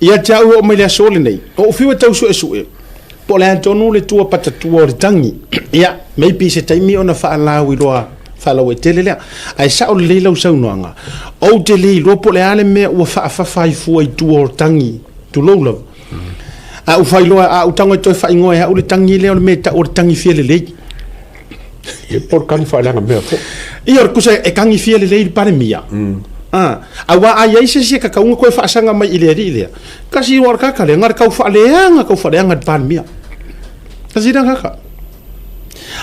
Ia te au e oo mai le aso lenei, o ou fiu e tau suesue, po o le a tonu le tua patatua o le tagi. Ia, maybe se taimi ona faalauiloa faalauaitele lea. Ae sao lelei lau saunoaga, ou te le iloa po o le a le mea ua faafafa ai fua i tua o tagi, tulou lava. A ou faailoa, a ou tago e toe faaigoa e au le tagi lea o le mea e tau o le tagi fia lelei. Ia po o le tagi faaleaga mea foi. Ia, o le tusa e tagi fia lelei i le Palemia. Ah, aua a i ai se isi e tatau ona toe faasaga mai i le alii lea, kasi o le kaka lea, na o le tau faaleaga, tau faaleaga i le Palemia. Kasi lea kaka.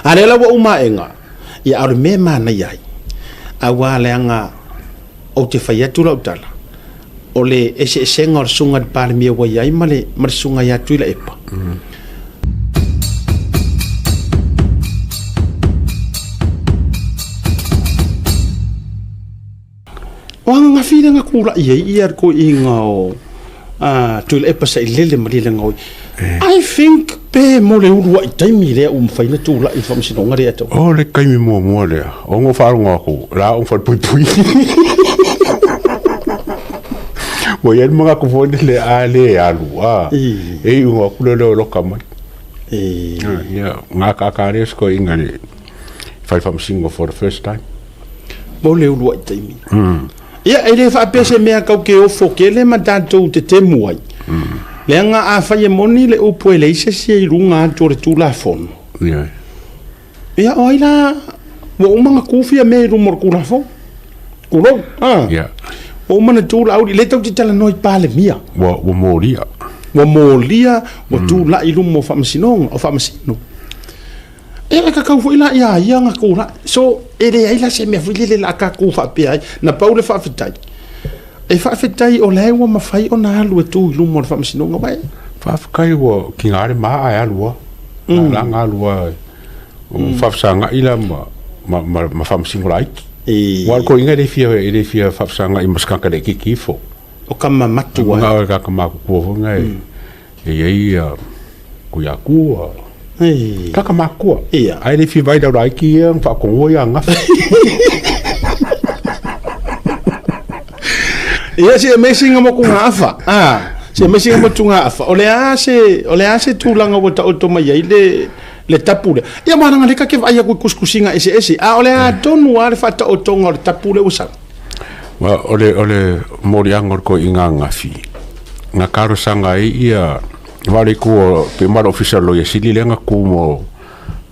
A lea la ua uma aega, ia a o le mea e manaia ai, aua leaga ou te fai atu lau tala, o le eseesega o le susuga i le Palemia ua i ai ma le, ma le susuga ia Tuilaepa. O ananafi lea na tulai ai ia le toeaina o Tuilaepa Sailele Malielegaoi. I think pe mo le uluai taimi lea ua mafai ona tulai i le faamasinoga lea tau. O le taimi muamua lea, o na faalogo atu, la o falepuipui. Ua i ai le manatu foi lele a le alu, a, e iu atu le leo loka mai. Ia, ngā kākā lea se toeaina i le fale faamasino for the first time. Mo le uluai taimi. Ia, e le faapea se mea kau ke ofo kele ma tatou tetemu ai. Leaga afai e moni le upu e leai se isi e i luga atu o le Tulafono. Ioe. Ia, o ai la, ua uma ona tu fia mea i luma o le Tulafono. Tulou, a. Ia. Ua uma ona tu Laauli, lea tatou te talanoa i Palemia. Ua molia. Ua molia, ua tulai i luma o Faamasinoga, o Faamasino. Ia e tatau foi la ia ia ona tulai. So, e leai la se mea foi lele la tatou faapea ai. Na pau le faafetai, e faafetai o la ua mafai ona alu e tu i luma o le faamasinoga. Uae. Faafetai ua tiga le ma ae alu lava. La na alu lava faafesagai la ma faamasino laiti. Aua o le toeaina e le fia faafesagai ma se tagata laitiiti ifo. O tama matua. Na o le tagata matutua foi na e i ai Tuiatua. Tagata matutua. Ae le fia vaai i lau laiti ia na faatonua ia ananafi. Ia se amazing mo tugaafa. Ah, se amazing mo tugaafa. O le a se, o le a se tulaga ua taoto mai ai le tapu lea. Ia ma leaga lea ta te vaai atu i tusitusiga eseese, a o le a tonu lava le faataotoga o le tapu lea ua sau. O le moliaga o le toeaina ananafi, na talosaga ai ia aua o le itu o pei ma le Ofisa o le Loia Sili lea na tu mo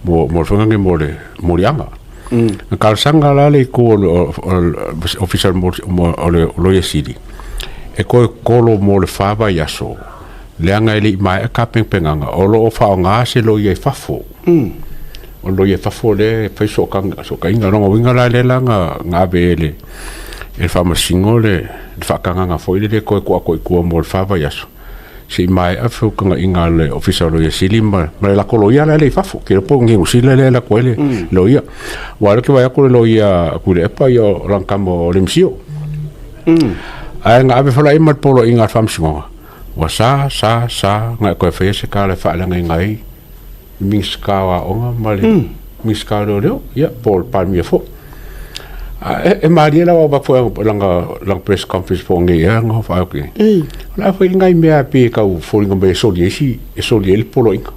le faiga lenei mo le moliaga. Na talosaga la le itu o le Ofisa o le Loia Sili e toe tolo mo le fa vaiaso leaga e le i maea tapenapenaga o lo o faaaoga se loia i fafo. O le loia i fafo lea e fai sootaiga. O lona uiga la lea la na ave e le Faamasino le faatagaga foi lele e toe tuu atu i tua mo le fa vaiaso se i maea feutagaiga a le Ofisa o Loia Sili ma le latou loia la lea i fafo. Ou te iloa po o Niu Sila lea e alu atu ai le loia. Aua o lea ou te vaai atu o le loia a Tuilaepa ia o lana tama o Lemisio. Ae na ave foi la i ai ma le poloaiga a le Faamasinoga, ua sa, sa, sa na e toe faia se tala e faaleagaina ai le Minisita o Aoga ma le Minisita o Leoleo, ia, po o le Palemia foi. A e malie la au foi lana press conference po o nei ea na fai atu nei. O le a foi nai mea pei e tau foliga mai e soli ai si, e soli ai le poloaiga.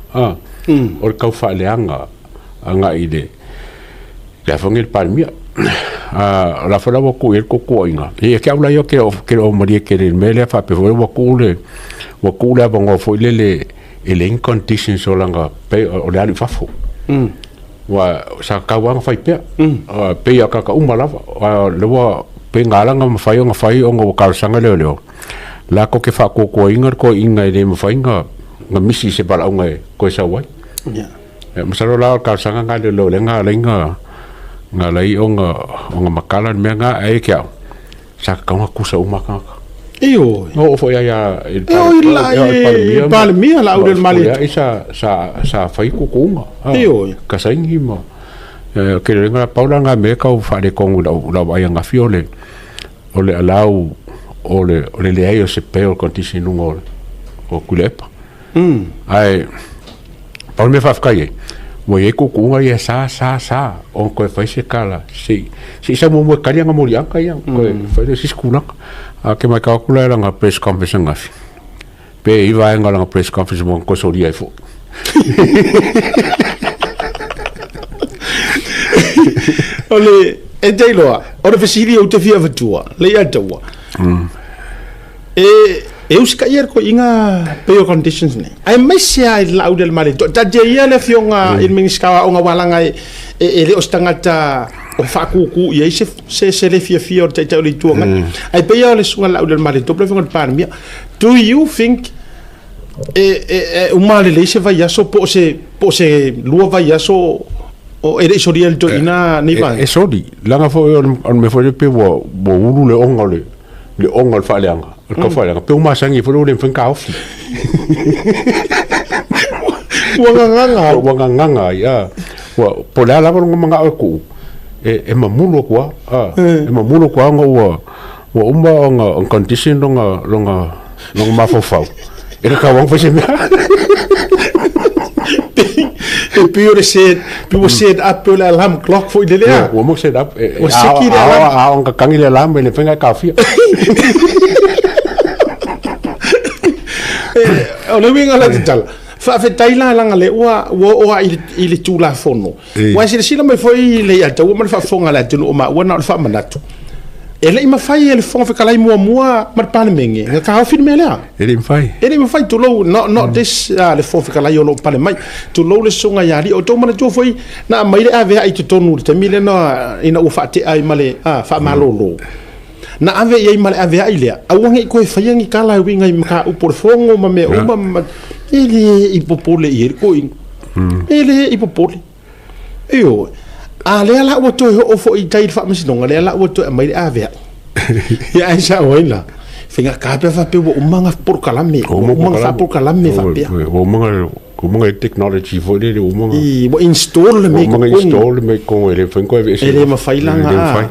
O le tau faaleaga agai i le a foi nei le Palemia. O la foi la ua tuu i ai le tuutuuaiga. Ia te au la ia ke le o malie tele i le mea lea faapea foi ua tuu le ua tuu le avanoa foi lele e leai ni conditions o lana pei o le alu i fafo. Ua sa tatau lava ona fai pea. Pei a tagata uma lava. O lea ua pei na ala ona mafai ona fai ona ua talosaga leoleo latou te faatuatuaina le toeaina e le mafai ona misi i se valaauga e toe sau ai. Masalo la o le talosaga lena a leoleo lea na ala ai na ala ai ona matala le mea lena ae ia te au sa tatau ona tusa uma tagata. Ioe. Na oo foi ia i le Palemia la au le mali. Ia sa fai tuutuuga. Ioe. Ka saini ma ke le nga pau la nga me kau faaletonu i lau vaai ananafi o le o le allow o le leai o se bail condition i luga o Tuilaepa. Ae pau le mea faafetai ai, ua i ai tuutuuga ia sa, sa, sa ona toe fai se tala se i sau muamua e tali ana moliaga ia, toe fai lea o se isi tulaga. Ae ou te matau atu la i lana press conference ananafi, Pe i vaega o lana press conference mo na solia ai foʻi. O le e te iloa, o le fesili ou te fia avatua, le ia taua. E e usitaia le koiga pei o conditions nei. Aemaise lava i le laau lea le male. Taatia ia le afioga i le Minisita o Aoga aua leaga e e le o se tagata o faakuku i ai se se se le fiafia o le Taitai o le Itu Agai. Ae pei lava o le susuga i le Laaulialemalietoa po o le afioga i le Palemia. Do you think e e e uma lelei se vaiaso po o se po o se lua vaiaso o e le i solia e le toeaina nei vaega? E soli, leaga foi o le mea foi lea pei ua ulu le oga o le le oga o le faaleaga, o le tau faaleaga, pei ua masani ai foi lea ua le mafai ona taofi. Ua gagaga ai. Ua gagaga ai, a. Ua, po o le a lava lona manao e tuu, e, e mamulu atu lava, a. E mamulu atu lava ona ua, ua uma ona condition lona, lona, lona mafaufau. E tatau lava ona fai se mea. E pei o le set, pei ua set up pei o le alarm clock foi lele a. Ua uma set up. Ua seki le alarm. A ona kakagi le alarm e le mafai ona e taofia. O le uiga o lau tatala, faafetai la leaga lea ua oo lava i le Tulafono. Ua e silasila mai foi le Alataua ma le faafofoga a le atunuu o maua na o le faamanatu. E le i mafai e le Fofoga Fetalai muamua ma le Palemene ona taofi le mea lea. E le i mafai. E le i mafai, tulou, not, not this, le Fofoga Fetalai o lo o pale mai. Tulou le susuga ia Alii. O outou manatua foi na aumai le aveai i totonu i le taimi lea na, ina ua faatea ai ma le faamalolo. Na ave i ai ma le aveai lea, aua ne i toe faia ni tala e uiga i mataupu o le fono ma mea uma, ma, e le i popole i ai le toeaina. E le i popole. Ioe. A lea la ua toe oo foi i tai i le faamasinoga, lea la ua toe aumai le aveai. Ia ae sao ai la, faigata pe a faapea ua uma ona polokalame, ua uma ona faapolokalame faapea. Ua uma ona ua uma ona technology foi lele, ua uma ona Ua install le mea i totonu. Ua uma ona install le mea i totonu, e le mafai ona toe aveese. E le mafai la ona.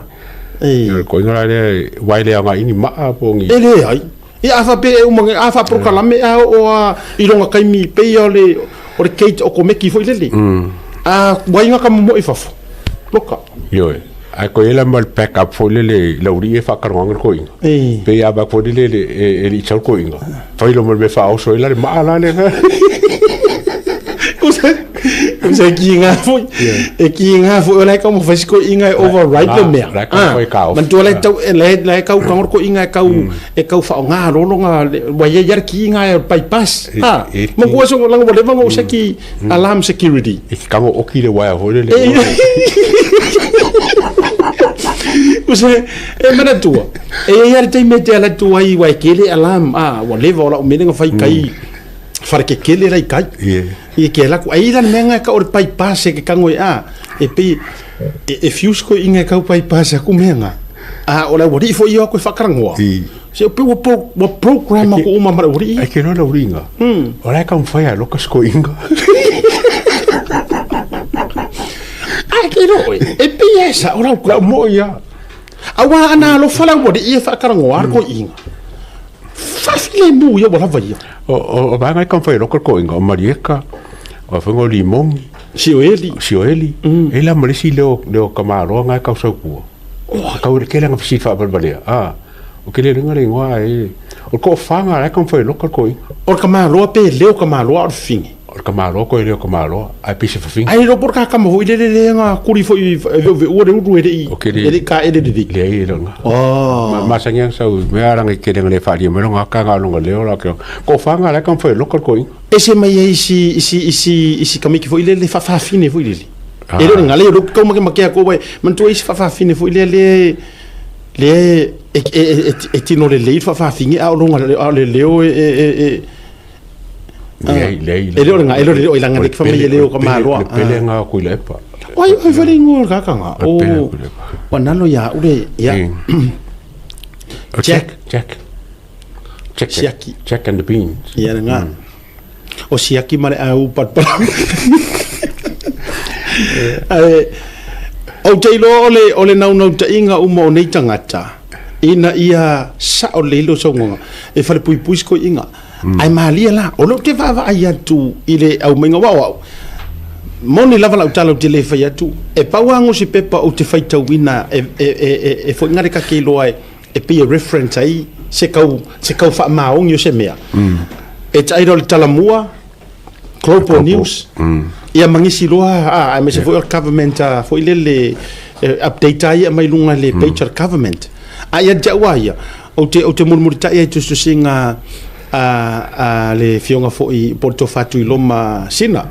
O le koiga la lea, aua e le aoga i ni maa po o ni... E leai. Ia a faapea e uma, a faapolokalame a oo lava i lona taimi pei o le o le gate okomeki foi lele. A ua ai ka momoe i fafo. Loka. Ioe. Ae koe i ai la ma le back up foi lele i lau alii e faatalanoaga le toeaina. Pei a vaai foi lele e le i sau le toeaina. Fai loa ma le mea faaoso ai la le maa la lea. Kusa ki ngā foi. E ki ngā foi o lai kau mawhai ko inga e override le mea. Lai kau foi ka off. Mantua lai tau lai lai kau kangor ko inga e kau e kau whao ngā rolo ngā wai e iar ki inga e bypass. Ha. Mo kua so langa wa leva ngo seki alarm security. E ki kango oki le waia foi le. Kusa e manatua. E ia le taimi e te ala tu ai wai kele alarm a wa leva o lau mele nga fai kai wharekekele rai kai. I ke ala ku ai la mea nga ka o le bypass e ke kango e a e pe e fuse ko inga kau bypass aku mea nga. A o la wari fo ia ko whakarangoa. Se pe wa pro wa program ko uma mara wari. Ai ke no la uringa. O la ka mfai a loka sko inga. Ai ke ro e pe esa o la La mo ia. Aua ana alofa la ua li'i e faakalagoa le koi'iga. Faafilemu ia ua lava ia. O vaega e taumafai e loka le koi'iga, o Marieka, o a foi o Limogi, Sioeli, Sioeli, e la ma le isi leo leo tamaloa na e tau sau tua. Tau le tele na fesili faavalevalea, a, o ke le iloa le igoa ae o le toafa na la e taumafai e loka le koi'iga. O le tamaloa pe leo tamaloa a o le fafine? O le tamaloa koe leo tamaloa, ae pei se fafine. Ai le iloa po o le kakama foi lele lea na kuli foi e veuveua le ulu e le i e le i taele lelei. Leai e le o lena. Oh. Masani lava ona sau i mea leaga e tele ina le faaalia mai lona ata na o lona leo la ke toafa na la e taumafai e loka le toeaina. Ese mai ai isi isi isi isi tamaiti foi lele faafafine foi lele. E le o le gala ia o lea ou te taumakemake atu aua e manatua isi faafafine foi lea lea lea e e tino lelei le faafafine a o lona a o le leo e e Leai, leai. E le o le e le o ilanga le fa mai le o ka maloa. Le pele nga ko ile epa. Oi oi fa le ngo ka ka nga. O. Wa nalo ya ure ya. Jack, Jack. Jack. Siaki. Jack and the Beans. Ia nga. O siaki ma le au pat pat. Ai ou te iloa o le o le naunautaiga uma o nei tagata ina ia sao lelei lou saunoaga e falepuipui se toeaiina. Ae malie la, o lea ou te vaavaai atu i le aumaiga aua o au, moni lava lau tala ou te le fai atu, e pau lava ngo se pepa ou te faitauina e, e, e, e, e foi ngare ka ke iloa e, e pei e reference ai se kau, se kau faamaoni o se mea. E tailo le talamua Global News ia ma nisi loa a aemaise foi o le government foi lele e update ai mai luga le page o le government. A ia te au a ia ou te mulimulitai ai tusitusiga a le afioga foi po o le Tofa Tuiloma Sina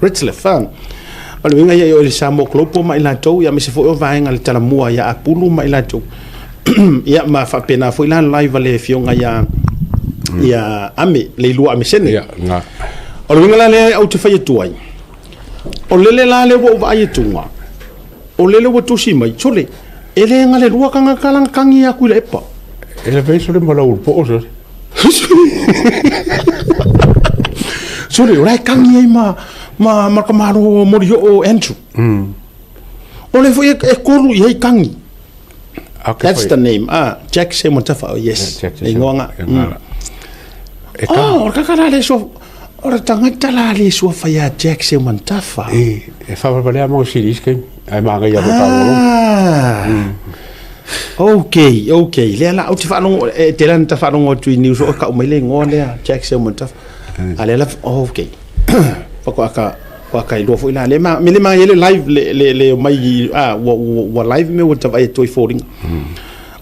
Retzlaff. O le uiga ia o le Samoa Global ma i latou ia aemaise foi o vaega le talamua ia Apulu ma i latou ia ma faapena foi la live a le afioga ia Ame le Ilua Ame Sene. Ia, nga. O le uiga la lea ou te fai atu ai, o lele la lea ua ou vaai atuga, o lele ua tusi mai, sole, e le galelua tagata la na tagi atu i le epa. E le vei sole ma lau po sole. Sole, o la e tagi ai ma ka malo moli o Andrew. O le foi e kolu i ai tagi. Okay, That's the name. Ah, Jack Semontafa. Oh, yes. Jack Le ingoa nga. E ka. Oh, o le kaka la le sua, o le tagata la le sua fai Jack Semontafa. E whawawalea mo series kai. Ai maanga ia mo tāngolo. Ah. Okay, okay. Lea la, ou te faalogo, e te lana ta faalogo atu i news o kau mai le ingoa lea, Jack Semontafa. A lea la, oh, okay. Whakoaka, waka i lua foi la, le ma, me le ma ele live le mai, ah, ua live me ua tawai e toi fōringa.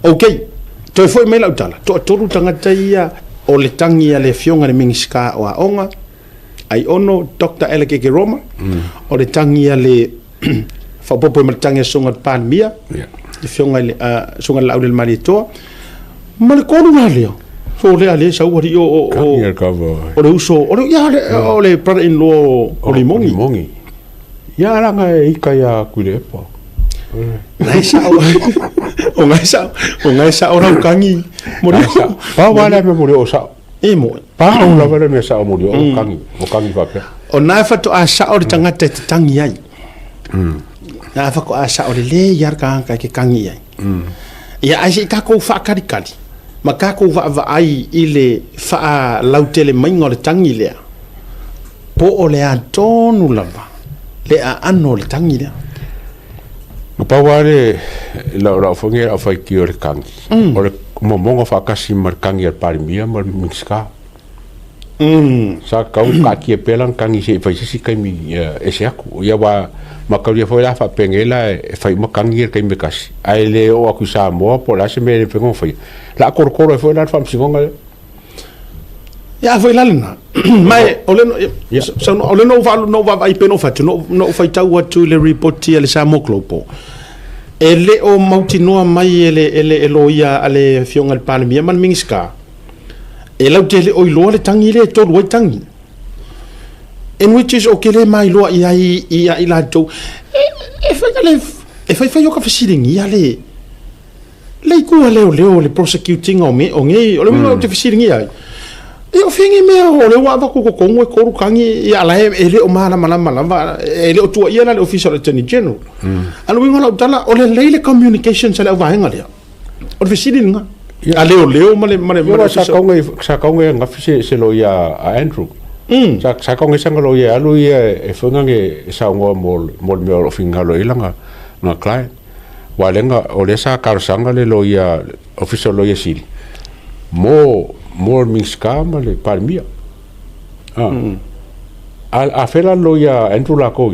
Okay, toi foi mai lau tala, toa tolu tangata ia o le tangi a le afioga le Minisita o Aoga, ai ono Dr. Alec Ekeroma, o le tangi a le whapopo i ma le tangi a songa le Palemia, le afioga i le songa le Laule le Malietoa, ma le kolu la lea. So lea le sau ari o Tangi al kava. o le uso, o le, ia, o le brother-in-law o Limongi. Limongi. Ia ranga e ika ia kuile epa. Ngai sao, o ngai sao, o ngai sao rau kangi. Mo le Pa wala me mo o sao. E mo. Pa o lava le me sao mo o kangi, o kangi whapea. O nā whato a sao le tangata e te tangi ai. Nā whako a sao le le iar ka hanga ke kangi ai. Ia ai se i kākou whaakarikari. Ma kākou vaavaai i le wha lautele mainga o le tangi lea. Po o le a tonu lava. Le a ano le tangi lea. Ma pa wale la la whangi la whai ki o le kangi. O le momonga whakasi ma le kangi al parimia ma le mingska. Sa kau ka ki e pelang kangi se whai sisi kai mi e se aku. Ia wa ma kau ia whai la wha pengela e whai ma kangi e kai me kasi. Ai le o aku sa moa po la se me le whengo whai. La korokoro e whai la whamsingonga le. Ia foi la lena. Mai o le so o le no valu no va ai peno fatu no no fai tau atu le report ia le Samoa Global. E le o mautinoa mai e le e lo ia a le afioga le Palemia ma le Minisita. E lau te le o iloa le tangi le tolu ai tangi. In which is o ke le mai loa i ai i ai latou. E fai le e fai fai o ka fesilingia le le ikua leo leo le prosecuting o me o ngei o le o te fesilingia ai. E o fengi mea o le ua avaku ko kongo e koru kangi i ala e le o mana mana mana va e le o tua ia la le office of attorney general. Alo wingo la utala o le leile communication sa le au vaenga lea. O le fesilinga. A leo leo ma le ma le ma le sa kaunga sa kaunga ngafi se lo ia a Andrew. Sa kaunga sanga lo ia alu ia e whanga nge sa ngoa mo mo le mea o finga lo ilanga nga client. Wa lenga o le sa karosanga le lo ia official lo ia sili. Mo mingska ma le palmia. Ah. A fela lo ia Andrew la ko.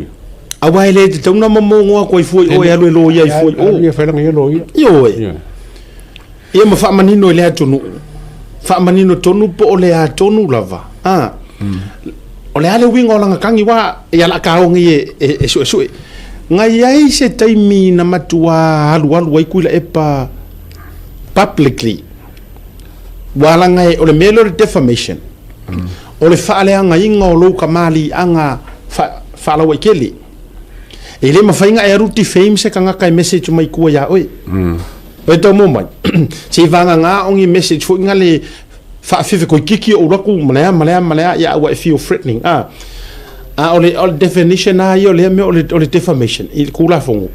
Awa ele te tauna momongoa ko i fui o e alu e lo ia i fui o. Ia fela nge lo ia. Io e. Ia ma whaamanino i le atunu. Whaamanino tonu po o le atonu lava. Ah. O le ale winga o langa kangi wa ia la ka ongi e sue sue. Ngai ai se taimi na matua alu alu ai kuila epa publicly. Wa langa e o le mea o le defamation. O le whaaleanga inga o lau kamali anga whaalawa i kele. E le mawhainga e aruti fame se kangaka e message mai kua ia oe. E tau mo mai. Se i vanga ngā ongi message fo inga le whaafefe koi kiki o uraku malea malea malea ia aua e feel threatening. Ah. A o le definition a ia o lea mea o le defamation i kula fongo.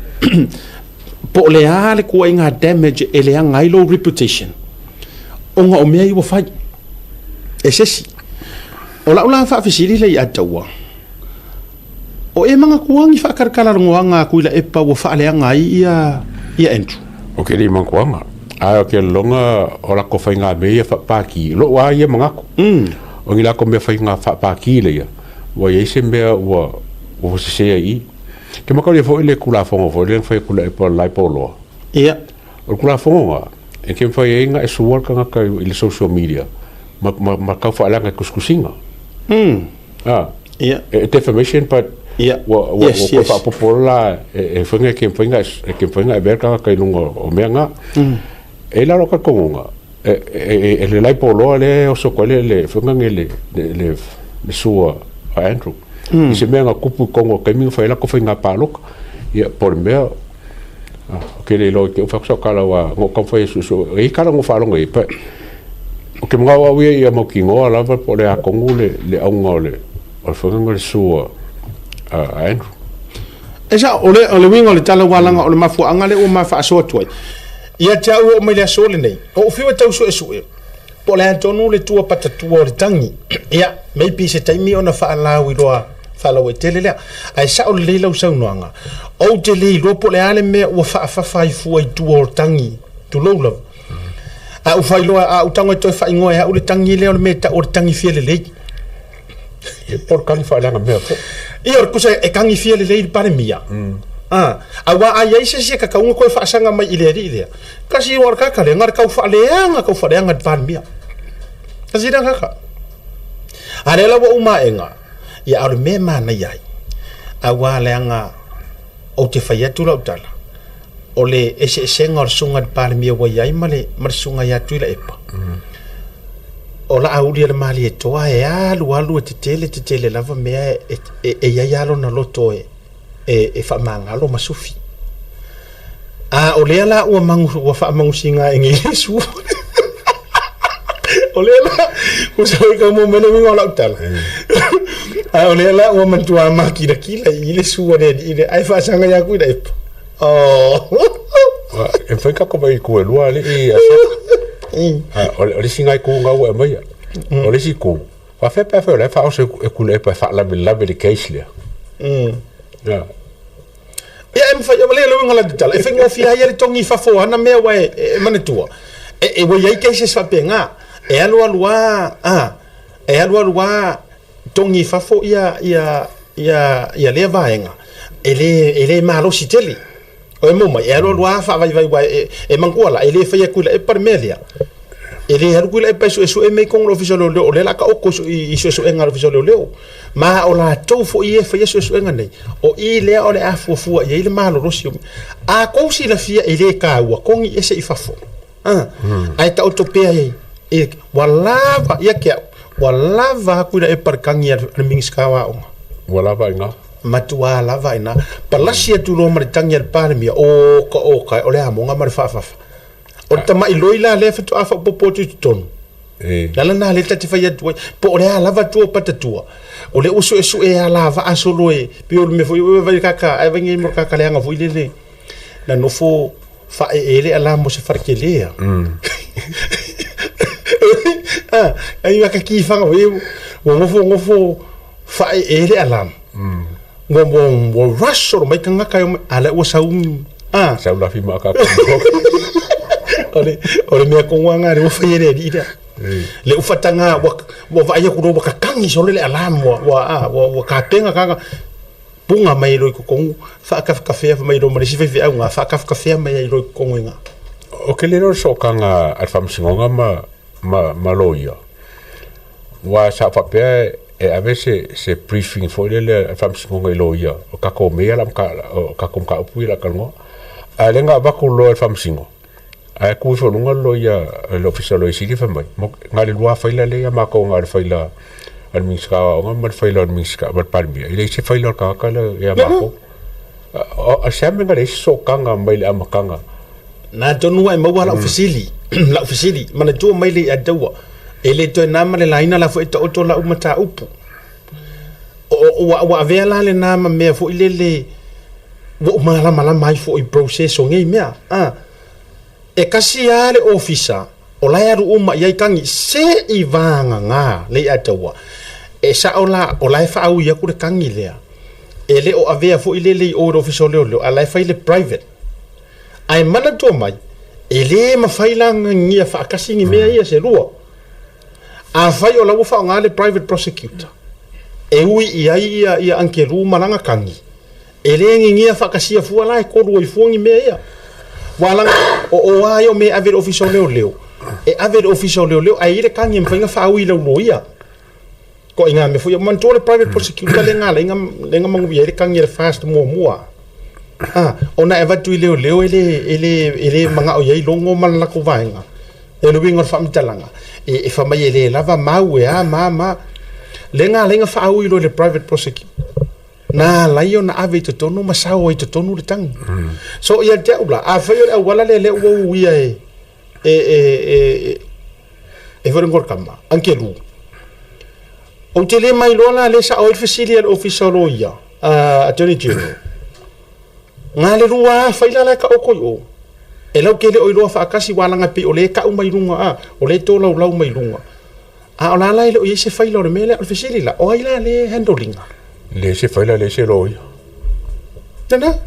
Po o le a le kua inga damage e le anga ai lou reputation. Onga o mea i ua whai. E sesi. O lau la whaafisiri le i ataua. O e manga kuangi whaakarakara rongoanga a kuila e pa ua whaaleanga ai ia Andrew. O ke li mankuanga. A o ke longa o la ko whainga me ia whapaki. Lo wa ia mangako. O ni lākou mea fai ngā faapākī lea ia, ua i ai se mea ua ua sese ai i i. Ke makalia foi le Tulafono foi lea na fai atu le e Laipoloa. Ia. O le Tulafono na, e ke mafai ai na e sua le tagata i le social media ma, ma, ma tau faaleaga i tusitusiga. Ah. Ia. E, defamation, but Ia. ua, ua, Yes, ua yes. faapopo la e, e whainga ke mawhai e ke mawhai e avea le tagata i luga o mea ngā. E lalo ka kongonga, e, e, e, e le Laipoloa le oso koe le, le whainga nge le, le, le, le sua a Andrew. I se mea nga kupu i kongo kaimi nga whai lako whai ngā pāloka. Ia, po le mea, ah, o ke le loa i te uwha kusa o kala wa, ngo kau whai su su, e kala ngo whaalonga i, pa, o ke mga au ia ia mau ki ngoa lava po le a kongu le, le aunga o le, o le whainga nga le sua a, a Andrew. E sa, o le, o le uiga o le tala ua laga o le mafuaaga lea ua ma faasoa atu ai. Ia te au e oo mai le aso lenei, o ou fiu e tau suesue, po o le a tonu le tua patatua o le tagi. Ia, maybe se taimi ona faalauiloa faalauaitele lea. Ae sao lelei lau saunoaga, ou te le iloa po o le a le mea ua faafafa ai fua i tua o le tagi, tulou lava. A ou faailoa, a ou tago e toe faaigoa e au le tagi lea o le mea e tau o le tagi fia lelei. E po le kagi faaleaga mea foi. Ia, o le kusa e kagi fia lelei le Palemia. Ah, auā a i ai se isi e kakauga koe faasaga mai i le alii lea. Kasi o le kaka lea, nga le kau faaleaga, kau faaleaga le Palemia. Kasi lea kaka. A lea la ua uma aega, ia a o le mea e manaia ai, auā leaga ou te fai atu lau tala, o le eseesega o le susuga i le Palemia ua i ai ma le, ma le susuga ia Tuilaepa. O Laauli a le Malietoa e alu alu e tetele tetele lava mea e, e, e i ai lava lona loto e, e, e faamagalo ma sufi. A o lea la ua magu, ua faamagusiga e nei Iesu. O lea la, ua sau i ka mo mele uiga o lau tala. A o lea la ua matua makilakila i le sua le alii lea, ae faasaga ia ku i la epa. Oh. E mawhai ka kova i ku e lua alii a sa. O le isi ngai ku ngau e maia. O le isi ku. Wa fe pe fe o le fa o se e ku le epa e fa lave lave le case lea. Ya. Ia e mawhai, o lea le uiga la te tala, e whaingofie ai le tongi i fafo ana mea wa e, e manatua. E, e ua i ai cases faapena, e alu alu a, a, e alu alu a togi i fafo ia, ia, ia, ia lea vaega, e le, e le malosi tele. O e mau mai, e alu alu a faavaivai wa e, e manatua la, e le faia ku i la epa le mea lea. E le alu ku i la epa e suesue mai i totonu o le Ofisa o Leoleo, o lea o le a taoto i suesuega a le Ofisa o Leoleo. Ma o latou foi ia e faia suesuega nei, o i lea o le a fuafua i ai le malolosi o mea. A tou silafia e le taua, togi ese i fafo. A, ae taoto pea i, i, ua lava, ia te au, ua lava atu i la epa le tagi a le Minisita o Aoga. Ua lava i ina. Matua lava i ina. Palasi atu loa ma le tagi a le Palemia, oka oka, o le amoga ma le faafafa. O le tama'i loi la lea faatoa faaopoopo atu i totonu. Le ala lena lea ta te fai atu ai, po o le a lava tua o patatua, o lea ua suesue alavaa solo e, pei o le mea foi ua vaai kaka, ai vaai nei mo le kaka leaga foi lele, na nofo faaee le ala mo se fale tele a. Ah, ai ka kifaga foi ua nofo nofo faaee le ala. Ua ua ua rush solo mai tagata e omai, a lea ua sau ah. Sau lafi ma ka O le o le mea kongoa nga le ua fai e le alii lea. Le ufataga ua ua vaai atu loa ua kakagi solo le alarm ua ua ah ua ua kapega kaka puga mai loa i totonu faakafekafea mai loa ma le isi faifeau ga faakafekafea mai ai loa i totonu i ina. O ke le loa le sootaga a le Faamasinoga ma ma ma loia, Aua sa ou faapea e ave se se briefing foi lele a le Faamasinoga i loia o tatou mea ia o tatou mataupu ia o le a talanoa. Ae o lea na avatu loa e le Faamasino, ae tu ifo i luga le loia le Ofisa o le Loia Sili fai mai, na o le lua faila lea ia matou na o le faila a le Minisita o Aoga ma le faila a le Minisita ma le Palemia, e leai se faila o le tagata lea ia matou. O se a mea na leai se sootaga mai le amataga? Na tonu ai maua lau fesili, lau fesili, manatua mai le ia taua, e le toe na ma le laina la foi taoto lau mataupu. O, ua, ua avea la lena ma mea foi lele, ua ou malamalama ai foi i process o nei mea. Ah, e kasi lava le ofisa, o la e alu uma i ai tagi, se i vagana le ia taua. E sao la, o la e faaui atu le tagi lea. E le o avea foi lele i o i le ofisa o leoleo, a o la e fai le private. Ae manatua mai, e le mafai la ona gia faatasi ni mea ia se lua. Afai o la ua faaaoga le private prosecutor e ui i ai ia ia Angelu ma lana kagi, e le agigia faatasia fua la e kolu ai fua ni mea ia. Ua laga o o a ia o mea e ave i le Ofisa o Leoleo, e ave i le Ofisa o Leoleo ae i ai le kagi e mafai ona faaui i lau loia. Ituaiga mea foi ia. Manatua le private prosecutor lea na ala ai na manuia ai le kagi a le FAST muamua. A, ona e avatu i leoleo e le, e le, e le manao i ai logo ma le latou vaega. E le uiga o le faamatalaga, e, e fai mai e le lava mau e a ma ma. Lea na ala ai ona faaui loa i le private prosecutor. Na ala ai ona ave i totonu ma sao ai i totonu le tagi. So ia te au la, afai o le auala lea lea ua uia e, e, e, e, e foi le kama, Angelu. Ou te le mailoa la lea sao ai le fesili a le Ofisa o Loia, a Attorney General. Nga le lua a fai la la ka oko i o. E lau ke le o iloa faatasi wa langa pei o le kau mai lunga a, o le tolaulau mai lunga. A o la la e le o i ai se faila o le mea lea, o le fesili la, o ai la le handle ina? Le se faila le se loia. Tena?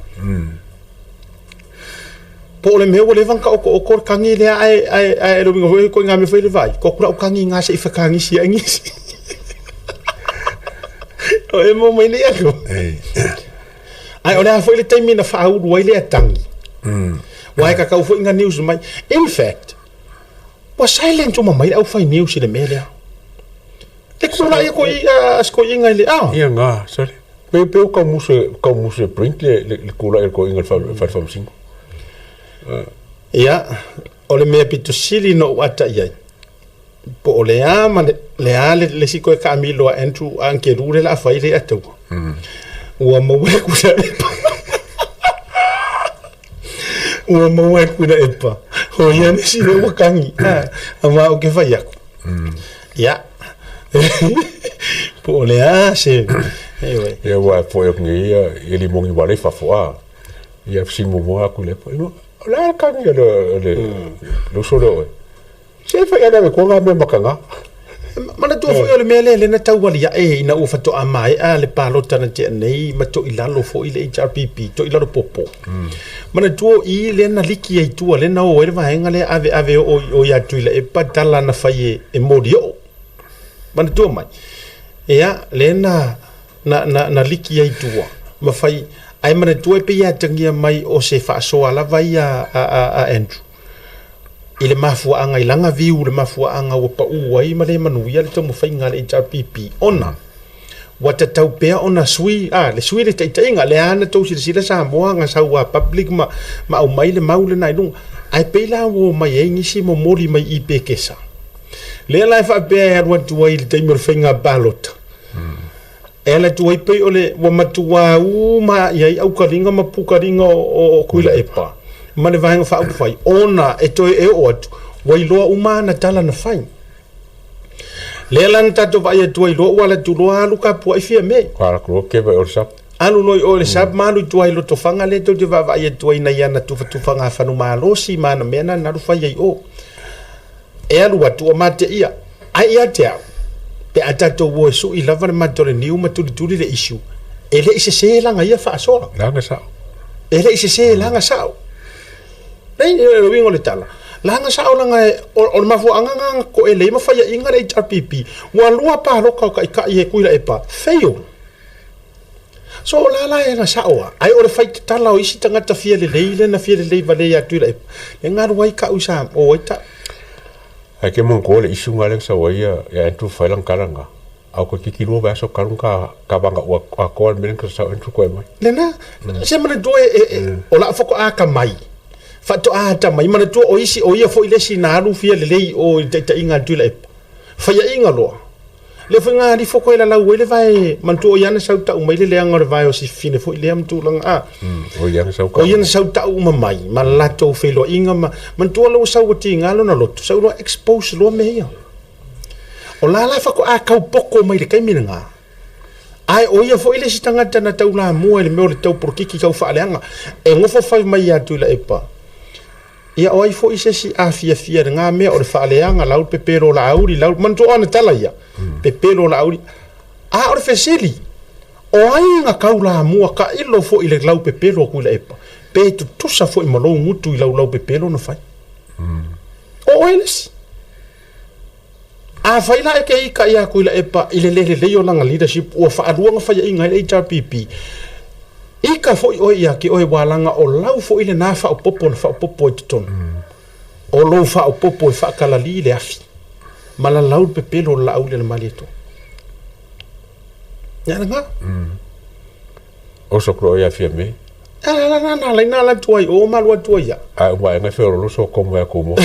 Po o le mea ua leva ona taoto'oto le tagi lea ae ae ae le uiga foi ituaiga mea foi le vaai, ko atu la au tagi ina se i fetagisi ai nisi. O e mo mai nei atu. Ae o le a foi le taimi na faaulu ai lea tagi. Ua e kakau foi nga news mai. In fact, ua silent uma mai le aufai news i le mea lea. E kula ia ko i a sko inga i le a. Ia nga, sorry. Pe pe o kau muse kau muse print le le, le kula e ko inga le fa fa fa singo. Ia, o le mea pito sili no u ata i ai. Po o le a ma le, le a le, le si koe kaamilo a Andrew a Ankeru le la fai le ataua. Ua maua e kula epa. Ua maua e kula epa. Ho ia ne si le ua kangi. A ma o ke fai aku. Ia. Po o le a se... Anyway. Ia ua foi aku ngi ia ia li mongi wale fa fo a. Ia si mo mo aku le. O la kangi le le le so le oe. Se fai ana ko nga me makanga. Manatua foi o le mea lea lea na tauali ae ina ua faatoa maea le palota na tea nei ma toilalo foi le HRPP, toilalo popo. Manatua o i lea na liki ai tua lea na o ai le vaega lea ave ave o o ia Tuilaepa tala na fai e, e Molioo. Manatua mai. Ia, lea na na na na liki ai tua ma fai ae manatua e pei e atagia mai o se faasoa lava ia a, a, a Andrew i le mafuaaga i lana view le mafuaaga ua pau ai ma le manuia le taumafaiga a le HRPP ona ua tatau pea ona sui a le sui le taitaiga lea na tou silasila Samoa na sau a public ma ma aumai le mau lena i luga ae pei la ua omai ai nisi momoli mai i Pekesa lea la e faapea e alu atu ai i le taimi o le faiga palota e ala atu ai pei o le ua matuā uma i ai aukaliga ma pukaliga o, o Tuilaepa ma le Vaega Faaupufai ona e toe e oo atu ua iloa uma ana tala na fai. Lea la na tatou vaai atu ai loa ua alu atu loa alu kapua'i Fiame. Alu atu loa keva i o le sap. Alu loa i o i le sap ma alu i tua i Lotofaga lea tou te vaavaai atu ai nai ana tufatufaga fanumalosi ma ana mea na na alu fai ai i o. E alu atu o mateia. Ae ia te au, pe a tatou o e sui lava le mata o le niu ma tulituli le issue, e le i sesē laga ia faasoa. Laga sao. E le i sesē laga sao. Nei, o le uiga o le tala, laga sao laga e, o, o le mafuaaga na na toelei ma faiaina le HRPP, ua lua paloka o Taitai e Tuilaepa, fail. So o la la e na sao a, ai o le fai tatala o isi tagata fia lelei le na fia lelei vale ia Tuilaepa, le galu ai ka'u i sa, o ai ta. Ai ke mong ko le isu nga le sa wa ia ya entu fai lang kala nga. Au ko kiki lua vaso kalung ka ka vanga ua a ko al melen ka sa entu ko mai. Le na, se manatua e, e, o la foko a ka mai. Faatoa ata mai, manatua o isi o ia foi le isi na alu fia lelei o i taitaiga a Tuilaepa. Faiaina loa. Le foi nga alifo koe lalau ai le vae manatua o ia na sau tau mai le leaga o le vae o si fine foi lea ma tulaga a. O ia na sau O ia na sau tau uma mai ma le latou feiloaiga ma manatua la ua sau ua tiga lona loto sau loa expose loa mea ia. O la la faatoa tau poko mai le taimi lena. Ae o ia foi le isi tagata na taulamua i le mea o le tau polokiki tau faaleaga e nofo fai mai ia Tuilaepa. Ia o ai foi se isi a fiafia i lena mea o le faaleaga lau le pepelo o Laauli, lau, manatua o ana tala ia, pepelo o Laauli. A o le fesili, o ai na taulamua tailo foi i le laupepelo a Tuilaepa, pe tutusa foi ma lou gutu i lau laupepelo na fai? O oe le isi. Afai la e ke ika ia ku ila epa i le le lelei o lana leadership ua faalua ona faiaʻiga ai le HRPP, ika foʻi oe ia te oe ua laga o lau foʻi lenā faaopopo na faaopopo ai totonu. O lou faaopopo e faakalali le afi ma lalau le pepelo o le laauli a le Malietoa. Ia lena. Oso klo ia fia me. La la la la la na la tuai o ma lua tuai ia. A uma enga fe olo so komo ya kumo.